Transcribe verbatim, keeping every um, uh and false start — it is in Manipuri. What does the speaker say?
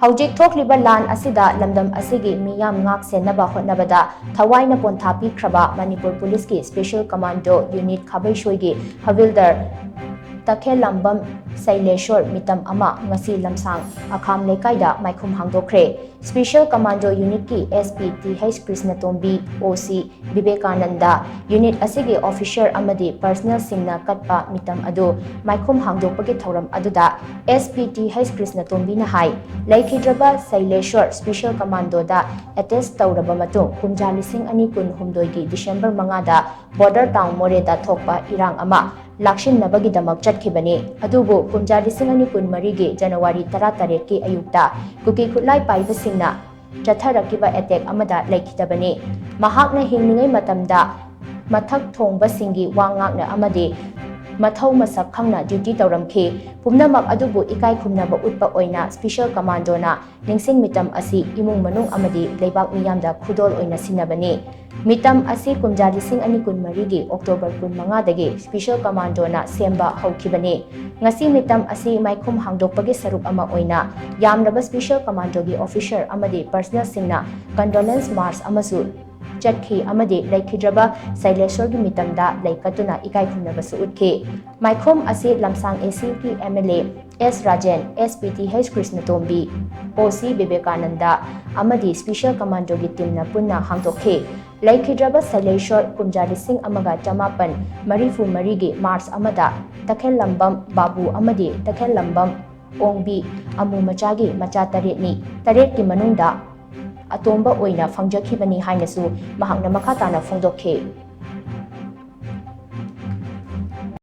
ꯍꯧꯖꯤꯛ ꯊꯣꯛꯂꯤꯕ ꯂꯥꯟ ꯑꯁꯤꯗ ꯂꯝꯗꯝ ꯑꯁꯤꯒꯤ ꯃꯤꯌꯥꯝ ꯉꯥꯛ ꯁꯦꯟꯅꯕ ꯍꯣꯠꯅꯕꯗ ꯊꯋꯥꯏꯅ ꯄꯣꯟꯊꯥ ꯄꯤꯈ꯭ꯔꯕ ꯃꯅꯤꯄꯨꯔ ꯄꯨꯂꯤꯁꯀꯤ Special Commando Unit ꯈꯥꯕꯩꯁꯣꯏꯒꯤ ꯍꯕꯤꯜꯗꯔ ꯇꯈꯦꯜꯂꯝꯕꯝ ꯁꯩꯂꯦꯁꯣꯔ ꯃꯤꯇꯝ ꯑꯃ ꯉꯁꯤ ꯂꯝꯁꯥꯡ ꯑꯈꯥꯝ ꯂꯩꯀꯥꯏꯗ ꯃꯥꯏꯈꯨꯝ ꯍꯥꯡꯗꯣꯛꯈ꯭ꯔꯦ꯫ Special Commando Unitꯀꯤ SP T H Krishnatombi, O C Vivekananda, unit ꯑꯁꯤꯒꯤ officer ꯑꯃꯗꯤ personnelꯁꯤꯡꯅ ꯀꯠꯄ ꯃꯤꯇꯝ ꯑꯗꯨ ꯃꯥꯏꯈꯨꯝ ꯍꯥꯡꯗꯣꯛꯄꯒꯤ ꯊꯧꯔꯝ ꯑꯗꯨꯗ SP ꯇꯤ ꯑꯩꯆ ꯀ꯭ꯔꯤꯁꯅꯇꯣꯝꯕꯤꯅ ꯍꯥꯏ, ꯂꯩꯈꯤꯗ꯭ꯔꯕ ꯁꯩꯂꯦꯁꯣꯔ Special Commandoꯗ attach ꯇꯧꯔꯕ ꯃꯇꯨꯡ ꯀꯨꯝꯖꯥ ꯂꯤꯁꯤꯡ ꯑꯅꯤ ꯀꯨꯟꯍꯨꯝꯗꯣꯏꯒꯤ December ꯃꯉꯥꯗ border town ꯃꯣꯔꯦꯗ ꯊꯣꯛꯄ ꯏꯔꯥꯡ ꯑꯃ ꯂꯥꯛꯁꯤꯟꯅꯕꯒꯤꯗꯃꯛ ꯆꯠꯈꯤꯕꯅꯤ꯫ ꯑꯗꯨꯕꯨ ꯀꯨꯝꯖꯥ ꯂꯤꯁꯤꯡ ꯑꯅꯤ ꯀꯨꯟꯃꯔꯤꯒꯤ January ꯇꯔꯥꯇꯔꯦꯠꯀꯤ ꯑꯌꯨꯛꯇ ꯀꯨꯀꯤ ꯈꯨꯠꯂꯥꯏ ꯄꯥꯏꯕꯁꯤꯡꯅ ꯆꯠꯊꯔꯛꯈꯤꯕ attack ꯑꯃꯗ ꯂꯩꯈꯤꯗꯕꯅꯤ꯫ ꯃꯍꯥꯛꯅ ꯍꯤꯡꯂꯤꯉꯩ ꯃꯇꯝꯗ ꯃꯊꯛ ꯊꯣꯡꯕꯁꯤꯡꯒꯤ ꯋꯥ ꯉꯥꯛꯅ ꯑꯃꯗꯤ ꯃꯊꯧ ꯃꯁꯛ ꯈꯪꯅ duty ꯇꯧꯔꯝꯈꯤ꯫ ꯄꯨꯝꯅꯃꯛ ꯑꯗꯨꯕꯨ ꯏꯀꯥꯏ ꯈꯨꯝꯅꯕ ꯎꯠꯄ ꯑꯣꯏꯅ Special Commandoꯅ ꯅꯤꯡꯁꯤꯡ ꯃꯤꯇꯝ ꯑꯁꯤ ꯏꯃꯨꯡ ꯃꯅꯨꯡ ꯑꯃꯗꯤ ꯂꯩꯕꯥꯛ ꯃꯤꯌꯥꯝꯗ ꯈꯨꯗꯣꯜ ꯑꯣꯏꯅ ꯁꯤꯟꯅꯕꯅꯤ꯫ ꯃꯤꯇꯝ ꯑꯁꯤ ꯀꯨꯝꯖꯥ ꯂꯤꯁꯤꯡ ꯑꯅꯤ ꯀꯨꯟꯃꯔꯤꯒꯤ October ꯀꯨꯟꯃꯉꯥꯗꯒꯤ Special Commandoꯅ ꯁꯦꯝꯕ ꯍꯧꯈꯤꯕꯅꯤ꯫ ꯉꯁꯤ ꯃꯤꯇꯝ ꯑꯁꯤ ꯃꯥꯏꯈꯨꯝ ꯍꯥꯡꯗꯣꯛꯄꯒꯤ ꯁꯔꯨꯛ ꯑꯃ ꯑꯣꯏꯅ ꯌꯥꯝꯂꯕ Special Commandoꯒꯤ officer ꯑꯃꯗꯤ personnelꯁꯤꯡꯅ condolence march ꯑꯃꯁꯨ ꯆꯠꯈꯤ ꯑꯃꯗꯤ ꯂꯩꯈꯤꯗ꯭ꯔꯕ ꯁꯩꯂꯦꯁꯣꯔꯒꯤ ꯃꯤꯇꯝꯗ ꯂꯩ ꯀꯠꯇꯨꯅ ꯏꯀꯥꯏ ꯈꯨꯝꯅꯕꯁꯨ ꯎꯠꯈꯤ꯫ ꯃꯥꯏꯈꯨꯝ ꯑꯁꯤ ꯂꯝꯁꯥꯡ ACꯒꯤ MLA ꯑꯦꯁ Rajen, SP T H Krishnatombi, O C Vivekananda ꯑꯃꯗꯤ Special Commandoꯒꯤ teamꯅ ꯄꯨꯟꯅ ꯍꯥꯡꯗꯣꯛꯈꯤ꯫ ꯂꯩꯈꯤꯗ꯭ꯔꯕ ꯁꯩꯂꯦꯁꯣꯔ ꯀꯨꯝꯖꯥ ꯂꯤꯁꯤꯡ ꯑꯃꯒ ꯆꯃꯥꯄꯟ ꯃꯔꯤꯐꯨ ꯃꯔꯤꯒꯤ March ꯑꯃꯗ ꯇꯈꯦꯜꯂꯝꯕꯝ ꯕꯥꯕꯨ ꯑꯃꯗꯤ ꯇꯈꯦꯜꯂꯝꯕꯝ ꯑꯣꯡꯕꯤ ꯑꯃꯨ ꯃꯆꯥꯒꯤ ꯃꯆꯥ ꯇꯔꯦꯠꯅꯤ꯫ ꯇꯔꯦꯠꯀꯤ ꯃꯅꯨꯡꯗ ꯑꯇꯣꯝꯕ ꯑꯣꯏꯅ ꯐꯪꯖꯈꯤꯕꯅꯤ ꯍꯥꯏꯅꯁꯨ ꯃꯍꯥꯛꯅ ꯃꯈꯥ ꯇꯥꯅ ꯐꯣꯡꯗꯣꯛꯈꯤ꯫